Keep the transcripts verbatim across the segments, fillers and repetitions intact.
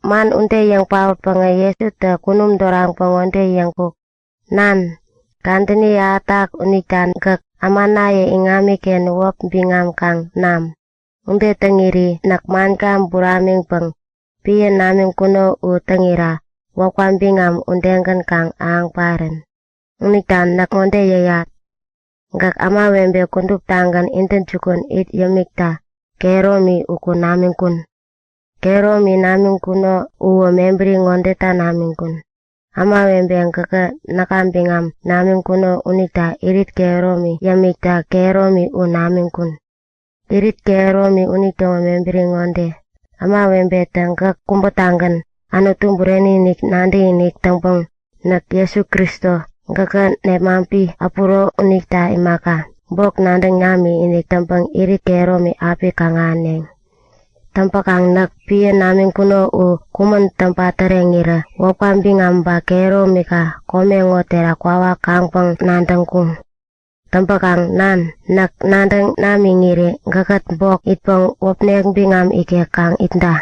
Man ude yäŋ paotpäŋä Jesutä kunum doraŋpäŋ ŋode yäŋkuk; Nan, kadäni ahätak unita gäk ämanaye iŋamiken wäp biŋam kaŋ nam. Ude täŋiri näk manka buramiŋpäŋ piä namiŋkuno u täŋira wäpka biŋam udegän kaŋ ahäŋ parän. Unita näk ŋode yäyat; Gäk ämawebe kuduptagän intäjukun it yämikta kehäromi uku namiŋkun. Kehäromi namiŋkuno uwä mebäri ŋodeta namiŋkun; Ämawebe gäkä näka biŋam namiŋkuno unita irit kehäromi yämikta kehäromi u namiŋkun. Irit kehäromi unitäŋo mebäri ŋode; Ämawebetä gäk kubätagän Anutu bureni-inik nadäkinik täŋpäŋ näk Jesu Kristo, gäkä nepmaŋpi äpuro unita imaka, bok nadäŋ namikinik täŋpäŋ irit kehäromi api kaŋ-ahäneŋ. Täŋpäkaŋ näk piä namiŋkuno u kumän täŋpa täreŋirä wäpka biŋam ba kehäromika kome ŋo terak kwawak kaŋpäŋ nadäŋkuŋ. Täŋpäkaŋ Nan, näk nadäŋ namiŋiri gäkkät bok itpäŋ wäpnek biŋam ikek kaŋ itda.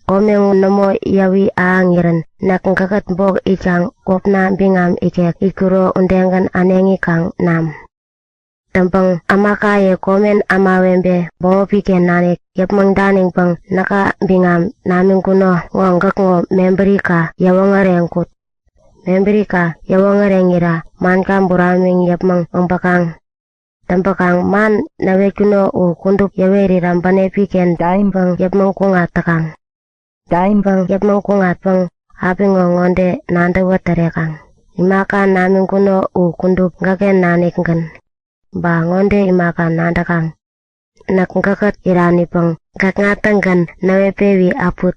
Kome ŋo nämo yäwi ahäŋirän näk gäkkät bok itkaŋ wäpna biŋam ikek itkuro udegän äneŋi kaŋ nam. Täŋpäŋ ämakaye komen ämawebe bämopi-ken nanik yäpmäŋ daniŋpäŋ näka biŋam namiŋkuno ŋo gäkŋo mebärika yäwoŋäreŋkut. Mebärika yäwoŋäreŋira manka buramiŋ yäpmäŋ äbäkaŋ. Täŋpäkaŋ man näwetkuno u kudup yäwerira bänepi-ken daiŋpäŋ yäpmäŋ kuŋat täkaŋ. Daiŋpäŋ yäpmäŋ kuŋatpäŋ apiŋo ŋode nadäwä tärekaŋ; Imaka namiŋkuno u kudup gäkken nanikgän. Ba ŋode imaka nadäkaŋ; Näk gäkkät iranipäŋ gäkŋa-tägän näwet-pewi äput.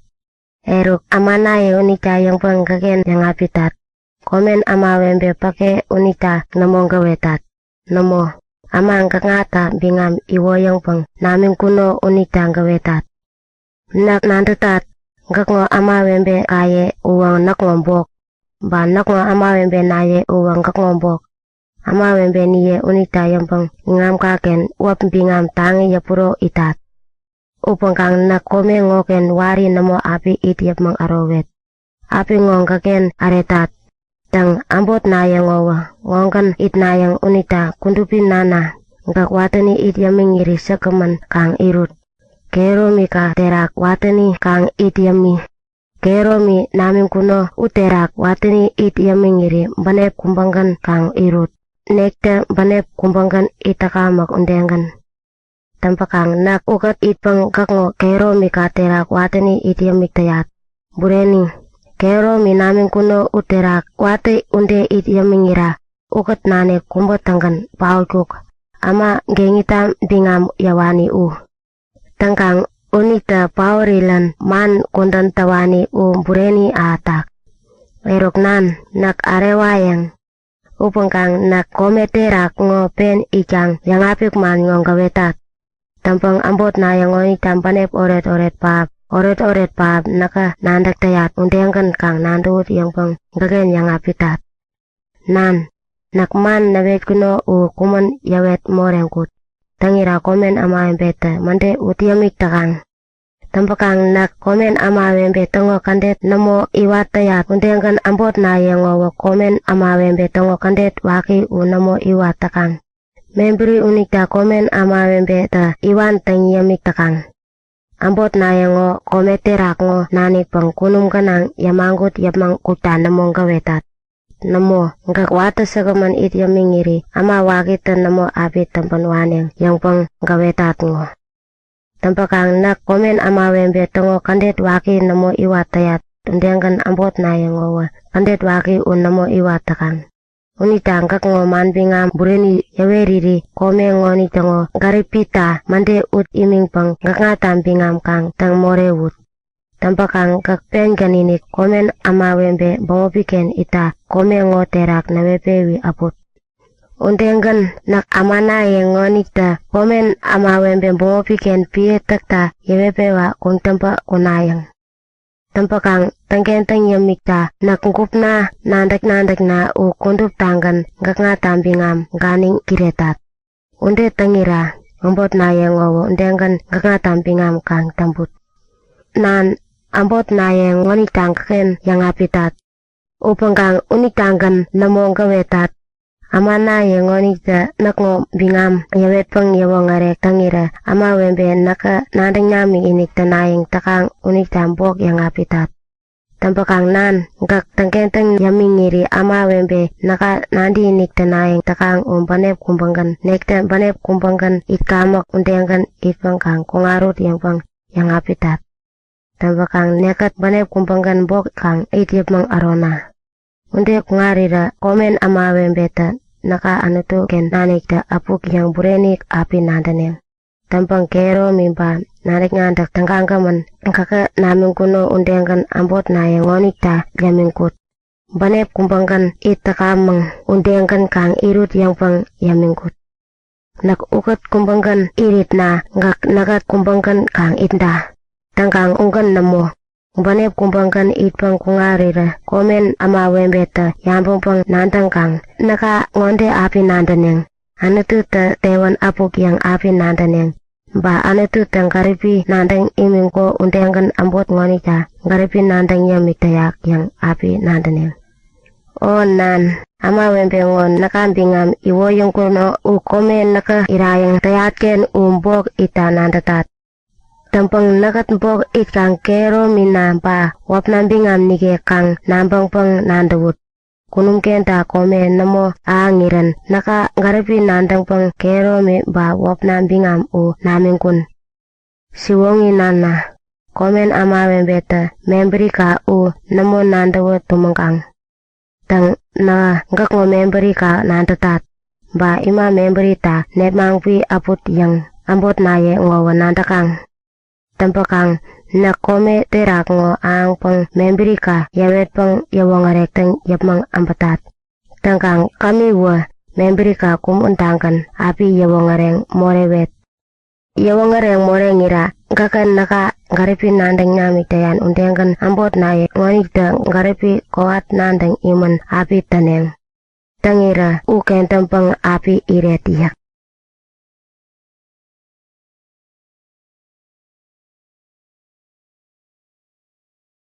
Eruk, ämanaye unita yäŋpäŋ gäkken yäŋapitat. Komen ämawebe päke unita nämo gäwetat. Nämo, äma gäkŋata biŋam iwoyäŋpäŋ namiŋkuno unita gäwetat. Näk nadätat, gäkŋo ämawebekaye uwä näkŋo bok. Ba näkŋo ämawebenaye uwä gäkŋo bok. Ämawebeniye unita yäŋpäŋ iŋamkaken wäp biŋam taŋi yäpuro itat. Upäŋkaŋ näk kome ŋoken wari nämo api it yäpmäŋ ärowet. Apiŋo gäkken äretat. Täŋ, äbotnaye ŋowä ŋogän itnayäŋ unita Kudupi Nana, gäk watäni it yämiŋiri säkgämän kaŋ irut. Kehäromika terak watäni kaŋ it yämi. Kehäromi namiŋkuno uterak watäni it yämiŋiri bänep kubägän kaŋ irut. Nektä bänep kubägän it täkamäk udegän. Täŋpäkaŋ näk ukät itpäŋ gäkŋo kehäromika terak watäni it yämik täyat. Bureni, kehäromi namiŋkuno uterak watä ude it yämiŋira ukät nanik kubä-tägän paotkuk, äma geŋita biŋam yäwani u. Täŋkaŋ unitä paorirän man kudän täwani u bureni ahätak. Eruk Nan, näk ärewayäŋ. Upäŋkaŋ näk kome terak ŋo pen itkaŋ yäŋapik man ŋo gäwetat. Täŋpäŋ äbotnaye ŋonita bänep oretoret pähap, oretoret pähap näkä nadäk täyat udegän kaŋ nadäwut yäŋpäŋ gäkken yäŋapitat. Nan, näk man näwetkuno u kumän yäwet moreŋkut. Täŋira komen ämawebetä mäde ut yämik täkaŋ. Täŋpäkaŋ näk komen ämawebe täŋo kädet nämo iwat täyat udegän äbotnaye ŋowä komen ämawebe täŋo kädet waki u nämo iwat täkaŋ. Mebäri unita komen ämawebetä iwan täŋ yämik täkaŋ. Äbotnaye ŋo kome terak ŋo nanikpäŋ kunum gänaŋ yämagut yäpmäŋ kukta nämo gäwetat. Nämo, gäk watä säkgämän it yämiŋiri äma wakitä nämo api täŋpän waneŋ yäŋpäŋ gäwetat ŋo. Täŋpäkaŋ näk komen ämawebe täŋo kädet waki nämo iwat täyat udegän äbotnaye ŋowä kädet waki u nämo iwat täkaŋ. Unita gäkŋo manbiŋam bureni yäweriri kome ŋonitäŋo gäripita mäde ut imiŋpäŋ gäkŋata biŋam kaŋ täŋ morewut. Täŋpäkaŋ gäk pengän-inik komen ämawebe bämopi-ken itta kome ŋo terak näwet-pewi äput. Udegän näk ämanaye ŋonitä komen ämawebe bämopi-ken piä täkta yäwet-pewa kuŋtäŋpä kunayäŋ. Täŋpäkaŋ täŋkentäŋ yämikta näk gupna nadäk-nadäkna u kuduptagän gäkŋata biŋam ganiŋ kiretat. Ude täŋira äbotnaye ŋowä udegän gäkŋata biŋam kaŋ täŋput. Nan, äbotnaye ŋonita gäkken yäŋapitat. Upäŋkaŋ unitagän nämo gäwetat. Ämanaye ŋonitä näkŋo biŋam yäwetpäŋ yäwoŋärek täŋirä ämawebe näkä nadäŋ namikinik tänayäŋ täkaŋ unita bok yäŋapitat. Täŋpäkaŋ Nan, gäk täŋkentäŋ yämiŋiri ämawebe näka nadäkinik tänayäŋ täkaŋ u bänep kubägän, nektä bänep kubägän itkamäk udegän itpäŋkaŋ kuŋarut yäŋpäŋ yäŋapitat. Täŋpäkaŋ nekkät bänep kubägän bok kaŋ it yäpmäŋ ärona. Ude kuŋarirä komen ämawebetä näka Anutu-ken naniktä äpuk yäŋ bureni api nadäneŋ. Täŋpäŋ kehäromi ba nadäk-nadäk tägagämän gäkä namiŋkuno udegän äbotnaye ŋonita yämiŋkut. Bänep kubägän it täkamäŋ udegän kaŋ irut yäŋpäŋ yämiŋkut. Näk ukät kubägän iritna gäk näkkät kubägän kaŋ itda. Täŋkaŋ ugän nämo. Bänep kubägän itpäŋ kuŋarirä komen ämawebetä yabäŋpäŋ nadäŋkaŋ näka ŋode api nadäneŋ; Anututä tewän äpuk yäŋ api nadäneŋ. Ba Anututä gäripi nadäŋ imiŋkuko udegän äbot ŋonita gäripi nadäŋ yämik täyak yäŋ api nadäneŋ. O Nan, ämawebe ŋo näka biŋam iwoyäŋkuno u kome näkä irayäŋ täyat-ken u bok itta nadätat. Täŋpäŋ näkkät bok itkaŋ kehäromina ba wäpna biŋam nikek kaŋ nabäŋpäŋ nadäwut. Kunum kenta kome nämo ahäŋirän näka gäripi nadäŋpäŋ kehäromi ba wäpna biŋam u namiŋkun. Siwoŋi Nana, komen ämawebetä mebärika u nämo nadäwä tumäŋkaŋ. Täŋ, nähä gäkŋo mebärika nadätat. Ba ima mebärita nepmaŋpi äput yäŋ äbotnaye ŋowä nadäkaŋ. Täŋpäkaŋ näk kome terak ŋo ahäŋpäŋ mebärika yäwetpäŋ yäwoŋärek täŋ yäpmäŋ äbätat. Täŋkaŋ kämi uwä mebärika kumän-tagän api yäwoŋäreŋ morewet. Yäwoŋäreŋ moreŋira gäkä näka gäripi nadäŋ namik täyan udegän äbotnaye ŋonitä gäripi kowat nadäŋ imän api täneŋ. Täŋirä u kentäŋpäŋ api iret yäk.